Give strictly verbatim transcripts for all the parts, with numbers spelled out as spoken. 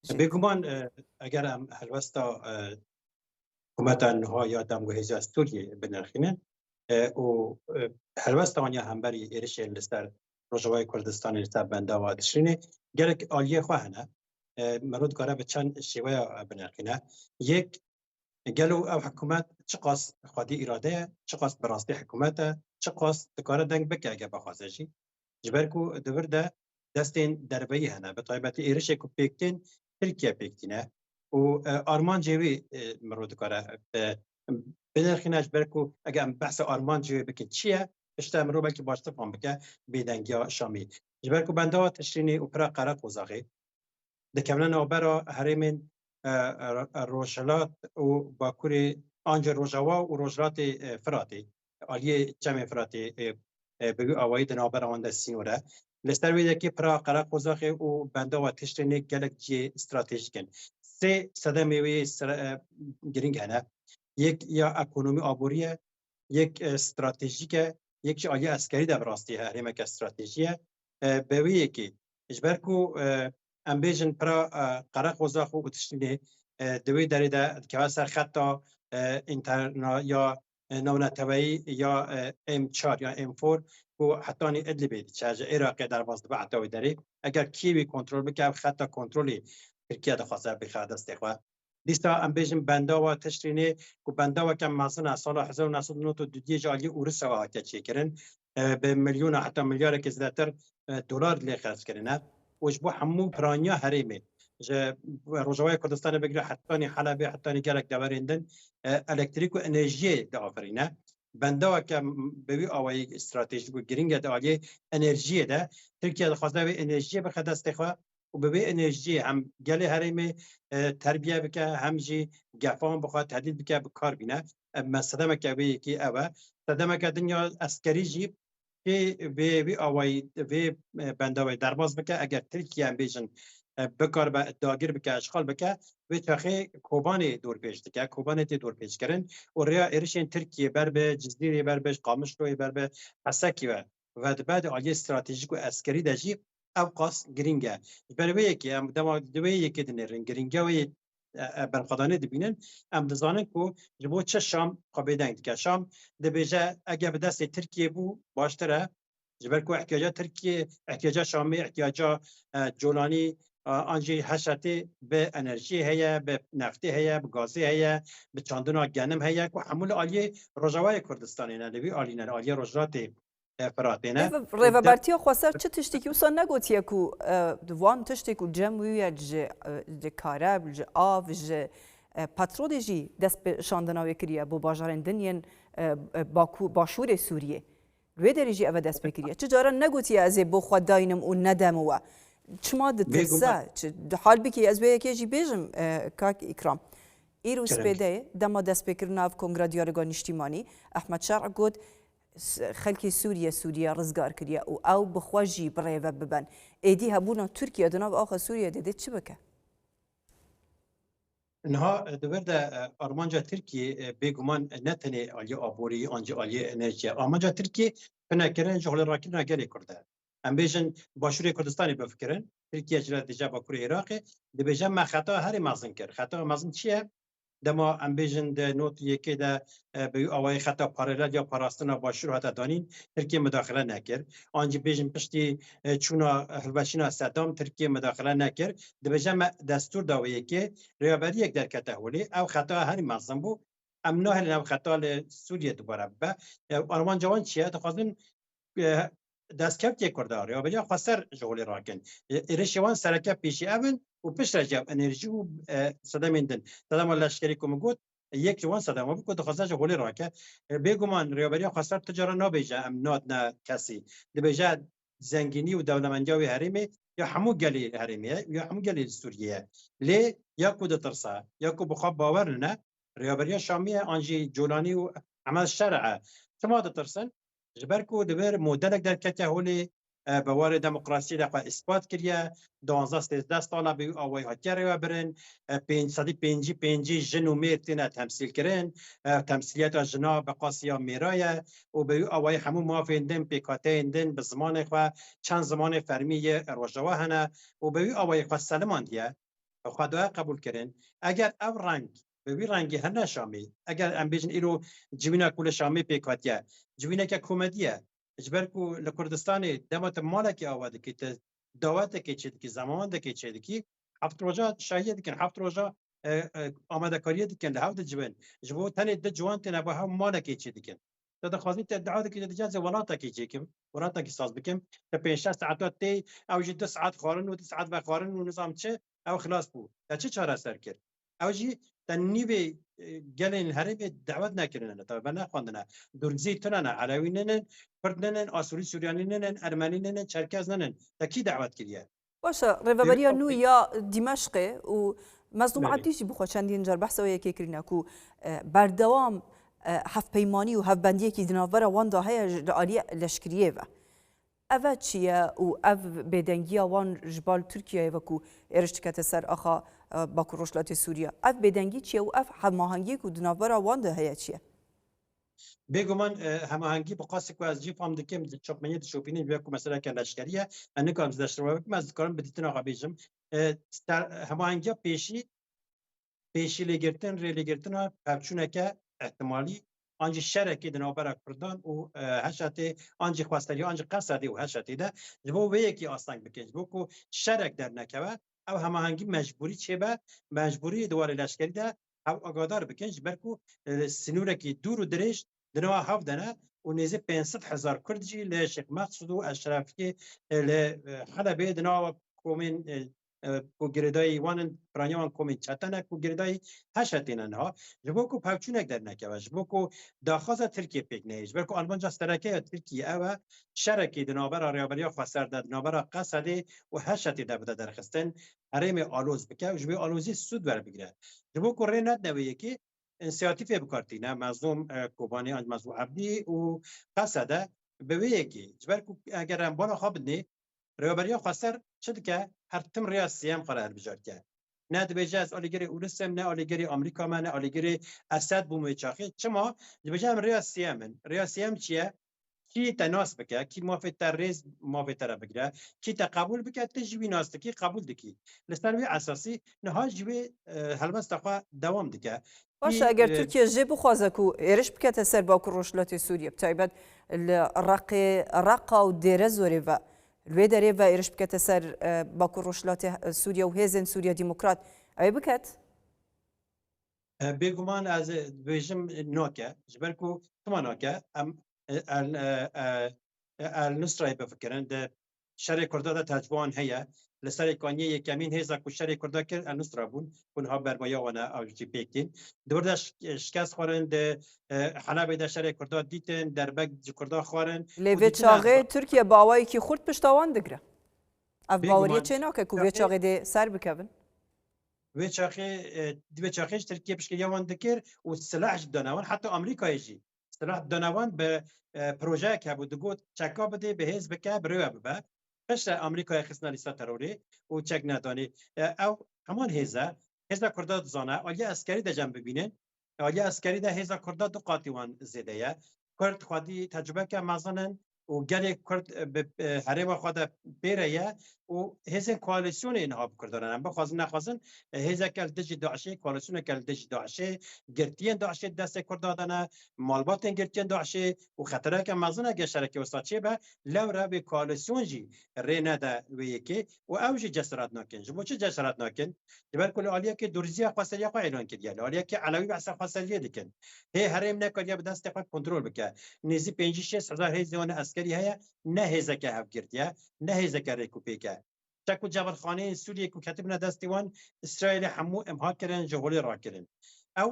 Bêguman, e, eger em helwesta, e, hikûmeta niha ya demguhêza Sûriyê binirxînin, e, û, e, helwesta wan ya hemberî êrişên li ser Rojavayê Kurdistanê, li ser bendava Tişrînê, gelek aliyê xwe hene. E, mero dikare bi çend şêweya binirxîne. Yek, gelo ev hikûmet çiqas xwedî îrade ye, çiqas bi rastî hikûmet e, çiqas dikare deng bike eger bixwaze jî? Ji ber ku di vir de destên derveyî hene, bi taybetî êrişê ku pêk tên, Tirkiye pêk tîne û, e, armancê wî, e, miro dikare, e, binirxîne, ji ber ku eger em behsa armancê wê bikin çi ye, piştre miro belkî baştir fam bike bêdengiya Şamî. Ji ber ku bendava Tişrînê û pira Qereqozaxê dikevine navbera herêmên, e, e, Rojhilat û Bakurê, an jî Rojava û Rojhilatê, e, Firatê, aliyê Çemê Firatê, e, e, bi wî awayî di navbera wan de sînor e. Li ser wê yekê pira Qereqozaxê û bendava Tişrînê gelek cihê stratejîk in. Sê sedemê wê sere-, e, girîng hene. Yek ya ekonomî aborî ye, yek, e, stratejîk e, yek jî aliyê eskerî de bi rastî herêmeke stratejî ye. E, bi wê yekê, ji ber ku, e, em bêjin pira, e, Qereqozax û Tişrînê, e, di wê derê de dikeve ser xeta, e, înterna-, ya, e, navneteweyî ya, e, M çar ya M four ku hetanî Idlibê diçe, ji Iraqê derbas dibe heta wê derê. Eger kî wî kontrol bike, ev xeta kontrolê Tirkiye dixwaze bixe destê xwe. Dîsa em bêjin bendava Tişrînê ku bendaveke mezin e, sala hezar û neh sed û nod û duyê ji aliyê Ûrisa ve hatiye çêkirin, e, bi milyona heta milyarekê zêdetir, e, dolar lê xerc kirine û ji bo hemû piraniya herêmê, ji Rojavayê Kurdistanê bigire hetanî Helebê, hetanî gelek deverên din, e, elektrîk û enerjiyê diafirîne. Bendaveke m-, bi wî awayî stratejîk û girîng e di aliyê enerjiyê de. Tirkiye dixwaze vê enerjiyê bixe destê xwe û bi vê enerjiyê hem gelê herêmê, e, terbiye bike, hem jî gefan bixwe, tehdît bike, bi kar bîne. E, me sedemeke vê yekê ew e. Sedemeke din ya eskerî jî kê vê, vê awayî, vê, e, bendavê derbas bike, eger Tirkiye, em bêjin, e, bikaribe dagir bike, işxal bike, vê çaxê Kobanê dorpêç dike, Kobanê tê dorpêçkirin û rêya êrişên Tirkiyê ber bi Cizîrê, ber bi Qamişloyê, ber bi Hesekî ve vedibe, di aliyê stratejîk û eskerî de jî ew qas girîng e. Ji ber wê yekê em dema di wê yekê dinêrin, girîngiya wê, e, e, berxwedanê dibînin, em dizanin ku ji bo çi Şam xwe bêdeng dike. Şam dibêje, eger bi destê Tirkiyê bû, baştir e. Ji ber ku ihtiyaca Tirkiyê, ihtiyaca Şamê, ihtiyaca, e, Colanî, e, an jî Heşetê bi enerjiyê heye, bi neftê heye, bi gazê heye, bi çandina genim heye, ku hemû li aliyê Rojavayê Kurdistanê ne, li vî alî ne, li aliyê Rojhilatê, e, Firatê ne. Rêve-, rêvebertiya xweser çi tiştekî wisa negotiye ku, e, di van tiştê ku cem wî ye ji, e, ji kare, ji av, ji, e, petrolê jî dest bi şandina wê kiriye bo bajarên din yên, e, e, Baku-, başûrê Sûriyê? Li wê derê jî ev e dest pê kiriye. Çi cara negotiye ez ê bo xwe daynim û nedem we. Çima ditirse? Bêguman. Çi, di hal bikî ez wê yekê jî bêjim, e, kak Îkram. Îro Kerem. Spêdeyê dema destpêkirina ev Kongra Diyaloga Niştîmanî, Ehmed Şer'î got, s-, xelkê Sûriye, Sûriye rizgar kiriye û ew bi xwe jî bi rêve biben. Êdî hebûna Tirkiye di nav axa Sûriye de dê çi bike? Niha, e, di vir de, e, armanca Tirkiyê, e, bêguman ne tenê aliyê aborî, an jî aliyê enerjiye. Armanca Tirkiyê pinekirin ji holê rakirina gelê Kurd e. Em bêjin Başûrê Kurdistanê bifikirin. Tirkiye ji re dije Bakurê Iraqê, dibêje me xeta herî mezin kir. Xeta mezin çi ye? Dema em bêjin di not yekê de, e, bi wî awayî xeta paralel ya parastina Başûr hate danîn, Tirkiye mudaxile nekir. An jî bêjin piştî, e, çûna hilweşîna Sedam, Tirkiye mudaxile nekir. Dibêje me destûr da wê yekê, rêveberiyek derkete holê. Ew xeta herî mezin bû. Em nahêlin ev xeta li Sûriye dubare bibe. E, armanca wan çi ye? Dixwazin, e, destkevtiyê Kurda, rêveberiya xweser ji holê rakin. E, êrişê wan sereke pêşî ev in û piştre jî ev enerjî û, e, sedemên din. Sedema leşkerî ku min got, yek ji wan sedema bû ku dixwaze ji holê rake. E, bêguman rêveberiya xweser tu cara nabêje em nadine kesî. Dibêje zengînî û dewlemendiya wê herêmê ya hemû gelê herêmê ye, ya hemû gelê li Sûriyê ye. Lê ya ku ditirse, ya ku bi xwe bawer nine, rêveberiya Şamî ye, an jî Colanî û Ehmed Şer'e. Çima ditirsin? Ji ber ku di vir modelek derketiye holê, e, bi warê demokrasiyê de xwe îspat kiriye, duwazdeh sêzdeh sala bi wî awayî hatiye rêvebirin, e, pênc sedî pêncî pêncî jin û mêr têne temsîlkirin, e, temsîliyeta jina bi qasî ya mêra ye û bi wî awayî hemû mafên din, pêkhateyên din bi zimanê xwe, çend zimanê fermî yê Rojava hene û bi wî awayî xwe selimandiye. xwe daye qebûl kirin. Eger ev reng bi wî rengî hene Şamê, eger em bêjin îro civîna ku li Şamê pêk hatiye, civîneke komedî ye. Ji ber ku li Kurdistanê dema tu malekî ava dikî, tu dawetekê çêdikî, zemawendekê çêdikî, heft roja şahiyê dikin, heft roja, e, e, amadekariyê dikin, li hev dicivin. Ji bo tenê du ciwan têne bo hev malekê çêdikin. Te dixwazî te dua dikî, te dicazê welatekî çêkim, welatekî saz bikim. Te pênc şeş saeta tê, ew jî du saet xwarin û du saet vexwarin û nizam çi, ew xilas bû. Te çi çareser kir? Ew jî te nîvê, e, gelên herêmê dawet nekirine, te ve nexwendine. Durzî tune ne, Elewî ninin, Kurd ninin, Asûrî Suryanî ninin, Ermenî ninin, Çerkez ninin. Te kî dawet kiriye? Baş e, rêveberiya nû ya Dîmeşqê û Mezlûm Belê. Ebdî jî bi xwe çendîn car behsa wê yekê kirine ku, e, berdewam, e, hevpeymanî û hevbendiyekî di navbera wan de heye ji, li aliyê leşkeriyê ve. Ev e çi ye û ev bêdengiya wan ji bal Tirkiyeyê ve ku êriş dikete ser axa, e, Bakur Rojhilatê Sûriye? Ev bêdengî çi ye û ev hemahengiyê ku di navbera wan de heye çi ye? Bêguman, e, hemahengî bi qasî ku ez jî fam dikim, di çapmeniyê dişopînin, wek ku meseleke leşkerî ye, ez nikarim zêde şirove bikim, ez dikarim bi dîtina xwe bêjim. E, ser, hemahengiya pêşî, pêşîlêgirtin, rêlêgirtina pevçûneke ihtimalî, an jî şerekê di navbera Kurdan û, e, Heşetê, an jî xwesteriya, an jî Qesedê û Heşetê de ji bo vê yekê asteng bikin, ji bo ku şerek dernekeve, ev hemahengî mecbûrî çêbe, mecbûrî di warê leşkerî de hev agadar bikin, ji ber ku, e, sînorekî dûr û dirêj di nava hev de ne û nêzî pênc sed hezar Kurd jî li Şêx Meqsûd û Eşrefiyê, e, li, e, Helebê di nava komên, e, e, ku girêdayî wan in, piraniya wan komên çete ne, ku girêdayî Heşetê ne niha. Ji bo ku pevçûnek dernekeve, ji bo ku daxwaza Tirkiyê pêk neyê, ji ber ku armanca sereke ya Tirkiyê ew e, şerekî di navbera Rêveberiya Xweser de, di navbera Qesedê û Heşetê de bide derxistin, herêmê aloz bike û ji vê alozî sûd werbigire. Ji bo ku rê nedine wê yekê, însiyatîfê bi kar tîne, Mezlûm, e, Kobanî, an Mezlûm Ebdî û Qesede bi wê yekê. Ji ber ku eger em bala xwe bidinê, Rêveberiya Xweser çi dike? Her tim rêya sêyem xwe re hilbijêr dike. Ne dibêje ez alîgirê Ûris im, ne alîgirê Amerîka me, ne alîgirê Esed bûm wê çaxê. Çima? Dibêje em rêya sêyem in. Rêya sêyem çi ye? Kî te nas bike, kî mafê te rêz mafê te re bigire, kî te qebûl bike, tu jî wî nas dikî, qebûl dikî. Li ser wî esasî niha jî wê, e, helwesta xwe dewam dike. Baş e, Kî, eger e, Tirkiye jê bixwaze ku êriş bikete ser Bakur Rojhilatê Sûriye, bi taybet li Reqê, Reqa û Dêrezorê ve, li wê derê ve êriş bikete ser, e, Bakur Rojhilatê, e, Sûriye û hêzên Sûriye Demokrat, ew ê biket? E, bêguman ez dibêjim, e, nake. Ji ber ku çima nake? Em, e, El, e, e, e, El Nusrayê bifikirin. Di şerê Kurda de tecrûbe wan heye. Li Serê Kaniyê yekemîn hêza ku şerê Kurda kir, El Nusra bûn. Ku niha bermaya wan e, ew jî pêk tîn. Di wir de şik-, şikest xwarin, di, e, Helebê de şerê Kurda dîtin, derbek ji Kurda xwarin Lê û vê dîtina çaxê Tirkiye bi awayekî xurt pişta wan digire. Ev Bêguman. Baweriyê çê nake ku vê Tirkiye çaxê dê ser bikevin. Vê çaxê, e, di vê çaxê ji Tirkiye piştgiriya wan dikir û silah jî didane wan. Heta Amerîkayê jî silah didane wan bi, e, projeyek hebû. Digot çeka bidê, bi hêz bike, bi rê we bibe. Piştre Amerîkayê xistine lîsta terorê û çek nedanê. E, ew heman hêz e. Hêza Kurda dizane. Aliyê eskerî de cem bibînin. Aliyê eskerî de hêza Kurda du qatî wan zêde ye. Kurd xwedî tecrûbeke mezin in û gelê Kurd, e, bi, e, herêma xwe de pê re ye û hêzên koalîsyonê niha bi Kurdan re ne. Em bixwazin nexwazin, e, hêzeke li dijî DAIŞê, koalîsyoneke li dijî DAIŞê, girtiyên DAIŞê di destê Kurda de ne, malbatên girtiyên DAIŞê û xetereke mezin e, eger şerekê wisa çêbe, lewre vê koalîsyon jî rê nede wê yekê û ew jî cesaret nakin. Ji bo çi cesaret nakin? Ji ber ku li aliyekê Durziya xweseriya xwe îlan kiriye, li aliyekê Elewî behsa xweseriyê dikin. Hê herêm nekariye bi destê xwe kontrol bike. Nêzî pêncî şêst hezar hêzê wan eskerî heye, ne hêzeke hevgirtî ye, ne hêzeke rêkûpêk e. Çek û cebilxaneyên Sûriyê ku ketibine destê wan, Îsraîlê hemû imha kirin, ji holê rakirin. Ew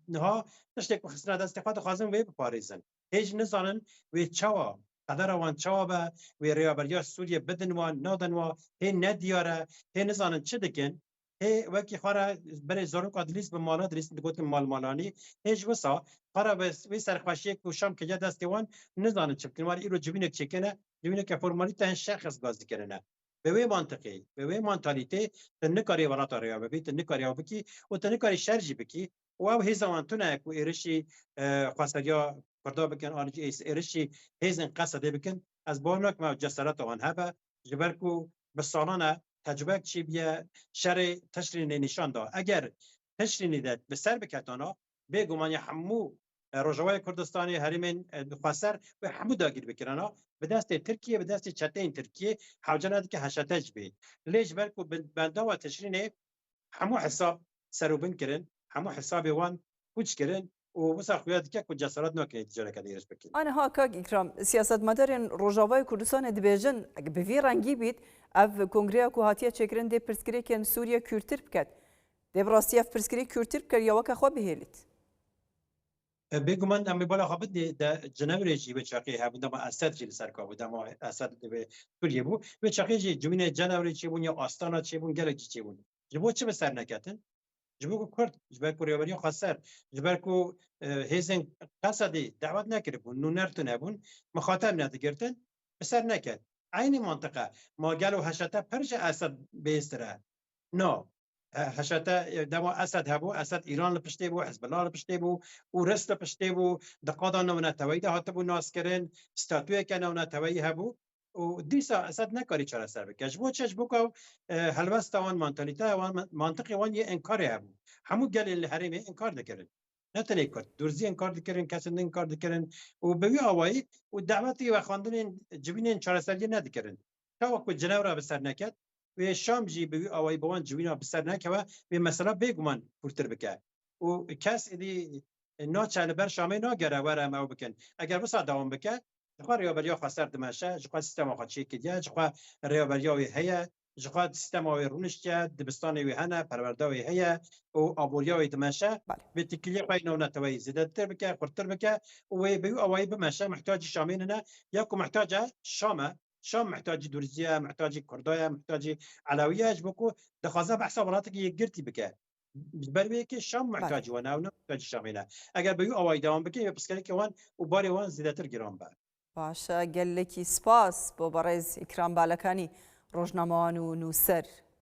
niha tiştê ku xistine destê xwe dixwazin wê biparêzin. Hê jî nizanin wê çawa, qedera wan çawa be, wê rêveberiya Sûriyê bidin wan, nadin wan, hê ne diyar e, hê nizanin çi dikin. Hê wekî xwe re berê zarok a dilîst bi mala dilîst digotin malmalanî. Hê ji wisa xwe re bi wê serxweşiyê ku Şam kiriye destê wan nizanin çi bikin. Wan îro civînek çêkene, civîneke formalîte hin şer xist gaz dikerine. Bi wê mantiqê, bi wê mantalîtê tu nikarî welata rêya bibî, tu nikarî ew bikî û tu nikarî şer jî bikî. Û ew hêza wan tune ye ku êrişî, e, xweseriya Kurda bikin, an jî ês-, êrişî hêzên Qesedê bikin. Ez bawer nakim ew cesareta wan hebe, ji ber ku bi salan e tecrubek çêbiye, şerê Tişrînê nîşan da. Eger Tişrînê de bi ser biketana, bêguman ya hemû, e, Rojavayê Kurdistanê, herêmên, e, xweser wê hemû dagîr bikirana, bi destê Tirkiyê, bi destê çeteyên Tirkiyê hewce nedike H T T jî bê. Lê ji ber ku bi-, bendava Tişrînê hemû hesab serûbin kirin, hemû hesabê wan puç kirin û wisa xuya dike ku cesaret nakin ê ticareke li êrîş bikin. Aniha kak Îkram, siyasetmedarên Rojavayê Kurdistanê dibêjin, eger bi vî rengî bît, ev kongreya ku hatiye çêkirin dê pirsgirêkên Sûriye kûrtir biket. Dê bi rastî ev pirsgirêk kûrtir biket ya weke xwe bihêlît? E, bêguman em ê bala xwe bidê de Cinewrê jî wê çaxê hebû, dema Esed jî li ser ka bû, dema Esed li vê Sûriyê bû. Wê çaxê jî civînê Cinewrê çêbûn ya Astana çêbûn, gelek jî çêbûn. Ji bo çi bi ser neketin? Ji bo ku Kurd, ji ber ku rêveberiya xweser, ji ber ku, e, hêzên Qesedê dawet nekiribûn, nûner tune bûn, mixatab nedigirtin, bi ser neket. Eynî mantiqe. Ma gelo H T T pir ji Esed bêhêztir e? Na. He-, H T T, e, dema Esed hebû, Esed Îran li piştê bû, Hizbullah li piştê bû, û Rus li piştê bû, di qada navneteweyî de hatibû naskirin, statuyeke navneteweyî hebû. Û dîsa Esed nekarî çareser bike. Ji bo çi? Ji bo ku, e, helwesta wan, mantalîteya wan, mantiqê wan yê înkarê hebû. Hemû gelên li herêmê înkar dikirin. Ne tenê Kurd, Durzî înkar dikirin, kesên din înkar dikirin. Û bi wî awayî û dawetî vexwendinên civînên çareseriyê nedikirin. Çawa ku Cinewra bi ser neket, wê Şam jî bi wî awayî bi wan civîna bi ser nekeve, wê mesela bêguman kûrtir bike. Û kes êdî naçe li ber Şamê nagere were em ew bikin. Eger wisa dewam bike, ji xwe rêveberiya xweser dimeşe, ji xwe sîstema xwe çêkiriye, ji xwe rêveberiya wê heye, ji xwe sîstema wê rûniştiye, dibistanê wê hene, perwerda wê heye û aboriya wê dimeşe. Belê. Wê têkiliyê xwe yê navneteweyî zêdetir bike, xurttir bike û wê bi wî awayî bimeşe, mihtacî Şamê nine, ya ku mihtace Şam e, Şam mihtacî Durzî ye, mihtacî Kurda ye, mihtacî Elewî ye, ji bo ku dixwaze behsa welatekî yekgirtî bike. Ji ber wê yekê Şam Belê. Mihtacî wan e, ew ne mihtacî Şamê ne. Eger bi wî awayî dewam bike, wê pirsgirêkê wan û barê wan zêdetir giran be. Baş e, gelekî spas bo berêz Îkram Balakanî, rojnamewan û nûser.